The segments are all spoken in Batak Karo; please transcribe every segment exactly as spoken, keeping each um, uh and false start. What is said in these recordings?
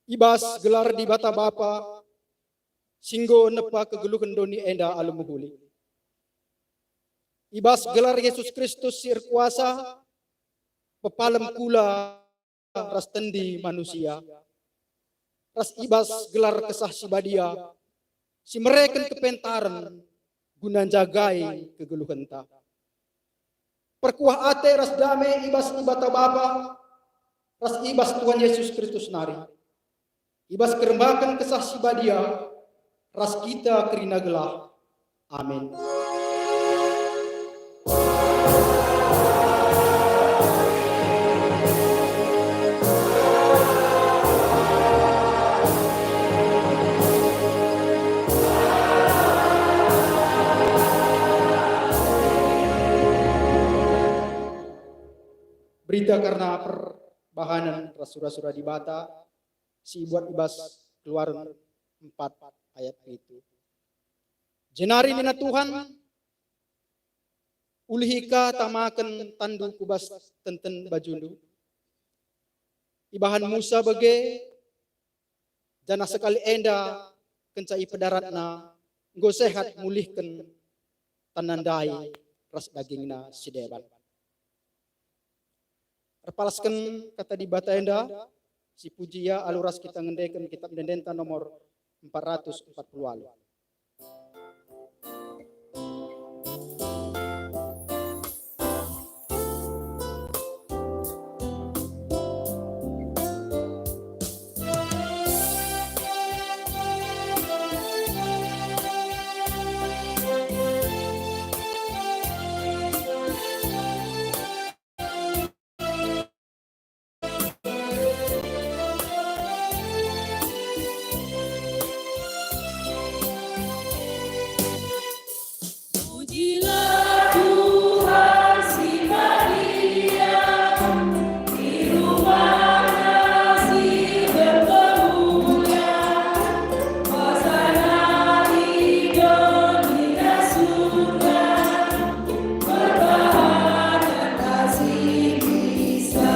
I bas gelar Dibata Bapa, si enggo nepa kegeluhen doni enda alu mehuli. I bas gelar Yesus Kristus si erkuasa, pepalem kula ras tendi manusia, ras i bas gelar Kesah Si Badia, si mereken kepentaren guna njagai kegeluhenta. Perkuah ate ras dame i bas Dibata Bapa ras i bas Tuhan Yesus Kristus nari, i bas kerembaken Kesah Si Badia ras kita kerina gelah. Amin. Berita kerna perbahanen ras sura-sura Dibata si ibuat i bas Keluaran empat ayat pitu. Jenari nina Tuhan, "Ulihi ka tamaken tanndu ku bas tenten bajundu." Ibahan Musa bage, janah sekali enda kenca ipedaratna enggo sehat mulihken tanna ndai ras dagingna si deban. Erpalasken kata Dibata enda, sipuji ia alu ras kita ngendeken Kitab Ende-endenta nomor empat ratus empat puluh waluh. Pujilah Tuhan si badia, di rumahnya si berkemuliaan, hosana di doni ras surga. Perbahanen kasih bisa.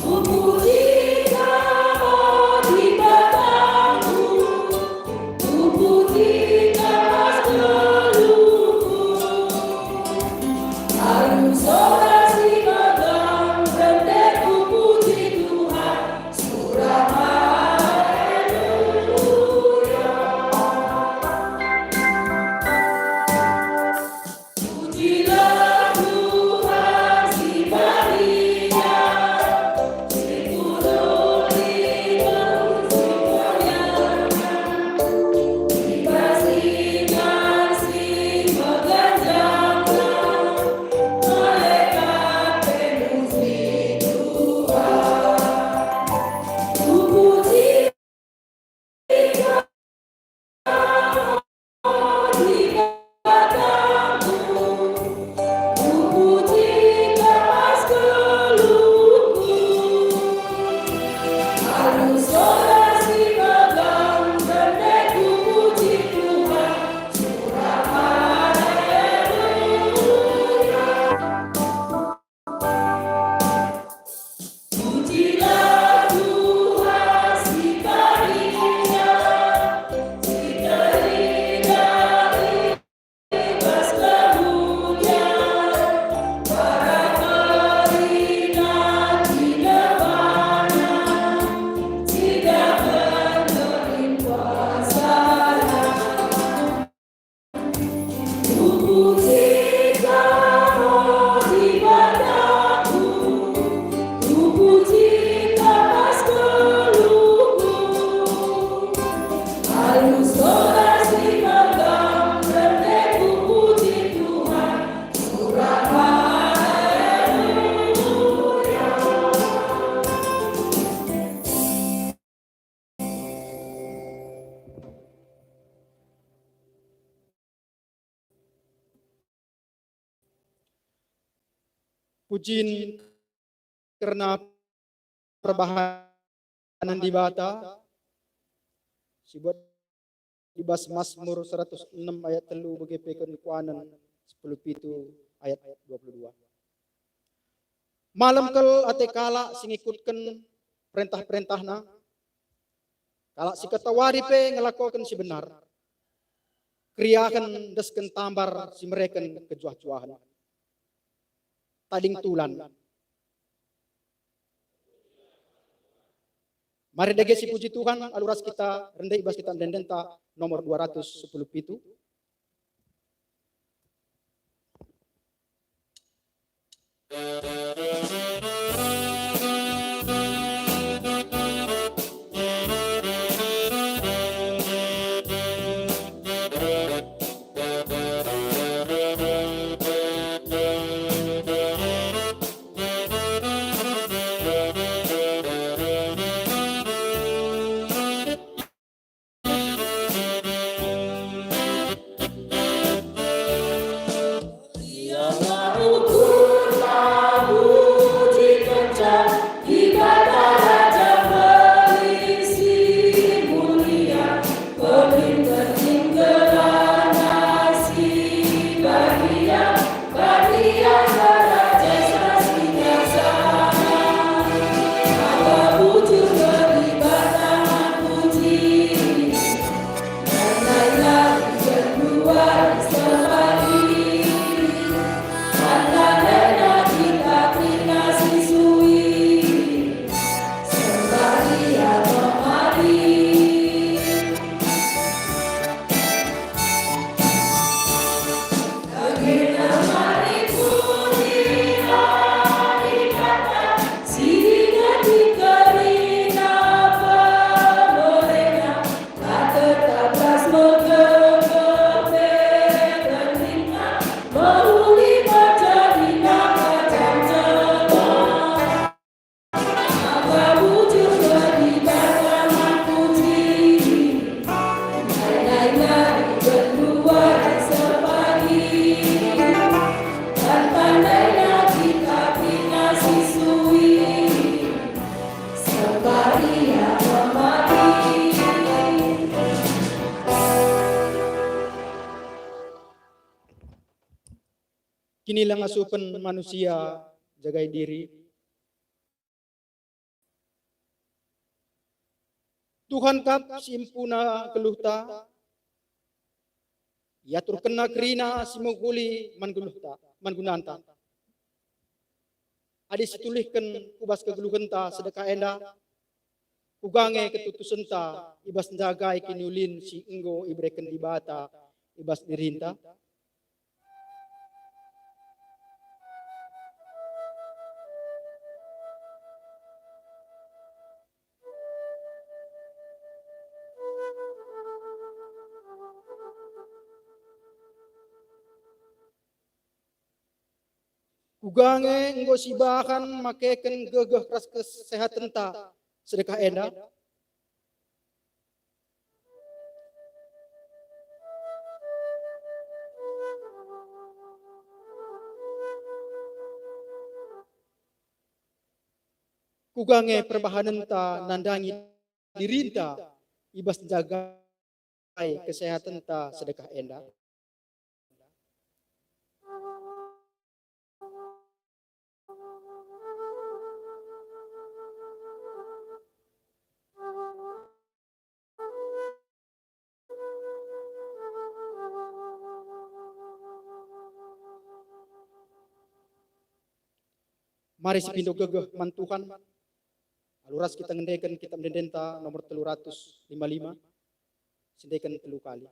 Kupuji Kam, o Dibataku, kupuji Kam ras geluhku. Alu sora si megang rende kupuji Tuhan, surah haleluya. Pujilah Tuhan si badia, si kudus, si mulia, si bas ingan, si meganjangna, malekat pe muji Tuhan. Kupuji Pujilah Tuhan si badia, si terindah i bas kemulian, para kerina di depanNa, si gagah nge kin kuasaNa. Pujin kerna perbahanen Dibata, si buat i bas Masmur seratus enem ayat telu bage pe Kekuanen sepuluh pitu ayat dua puluh dua. Malem kal ate kalak si ngikutken perentah-perentahna, kalak si katawari pe ngelakoken si benar, keriahen endesken tambar si mereken kejuah-juahen. Tading tulan. Mari dage sipuji Tuhan, alu ras kita rende i bas kitab ende-endenta nomor dua ratus sepuluh pitu. Kinilangasupen manusia jagai diri. Tuhan kap si empuna geluhta, iaturkenNa kerina si mehuli man geluhta, man gunanta. Adi situlihken ku bas kegeluhenta sedekah enda, kuga nge ketutusenta i bas njagai kiniulin si enggo ibereken Dibata i bas dirinta? Kuga nge enggo sibahan makeken gegeh ras kesehatenta sedekah enda? Kuga nge perbahanenta nandangi dirinta i bas njagai kesehatenta sedekah enda? Mari sipindo gegeh man Tuhan. Alu ras kita ngendeken kitab ende-endenta nomor telu ratus lima lima, sendeken telu kali.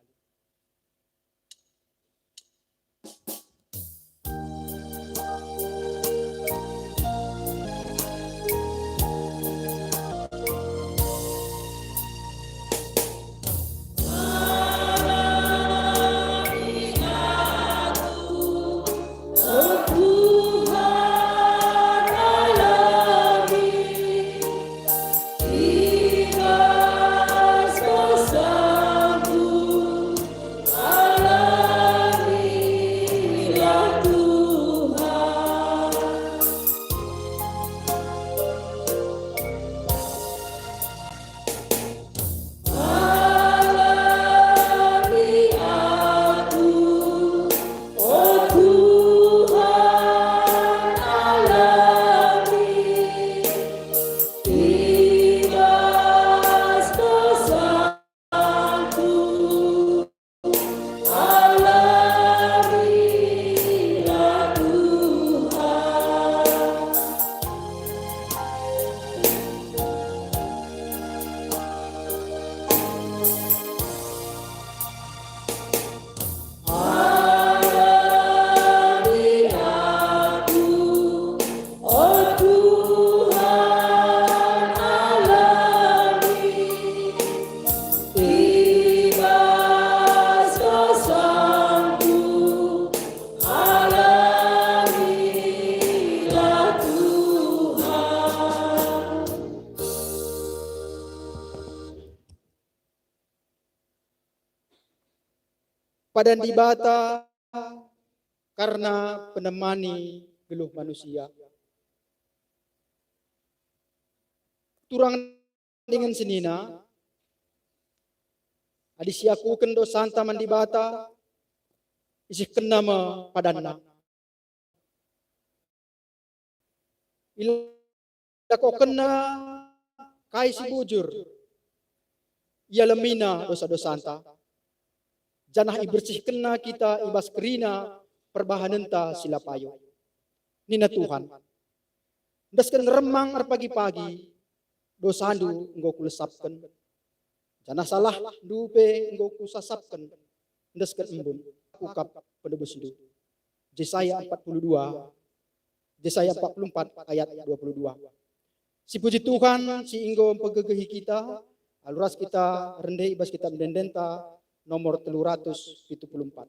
Padan Dibata karna penemani geluh manusia. Turang dingen senina, adi siakuken dosanta man Dibata, isehkenNa me padanNa. IlakokenNa kai si bujur, ialemiNa dosa-dosanta, janah ibersihkenNa kita i bas kerina perbahanenta si la payo. Nina Tuhan, "Endesken ngeremang erpagi-pagi, dosandu enggo kulesapken, janah salahndu pe enggo kusasapken, endesken embun, ukap penebusndu." Jesaya empat puluh dua, Jesaya empat puluh empat ayat dua puluh dua. Sipuji Tuhan si enggo mpegegehi kita, alu ras kita rende i bas kitab ende-endenta nomor telu ratus pitu puluh empat.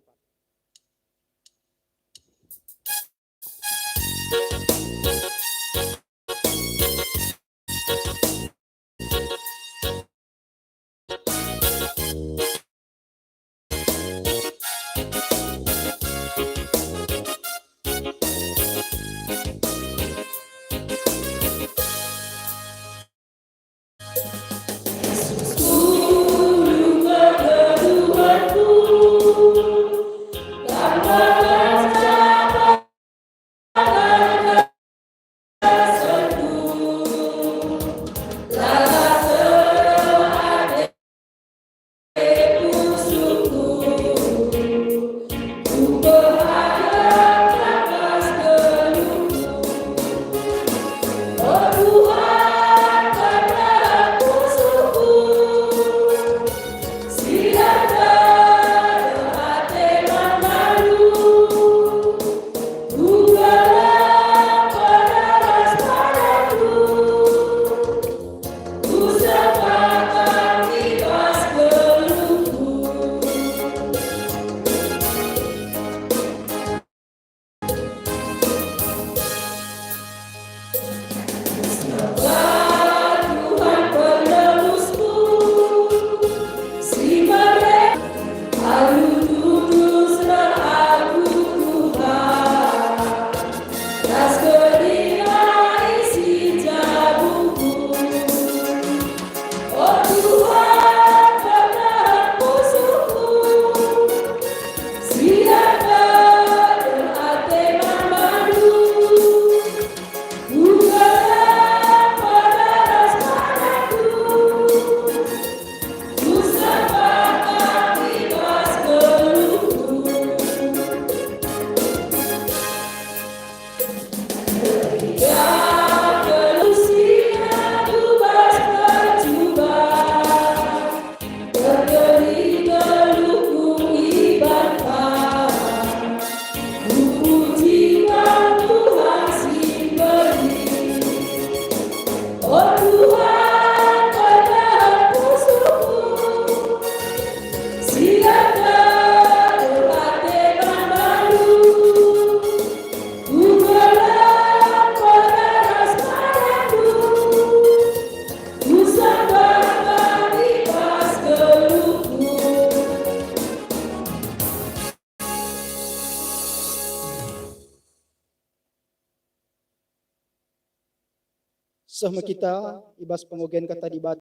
Seh me kita i bas pengogen Kata Dibata.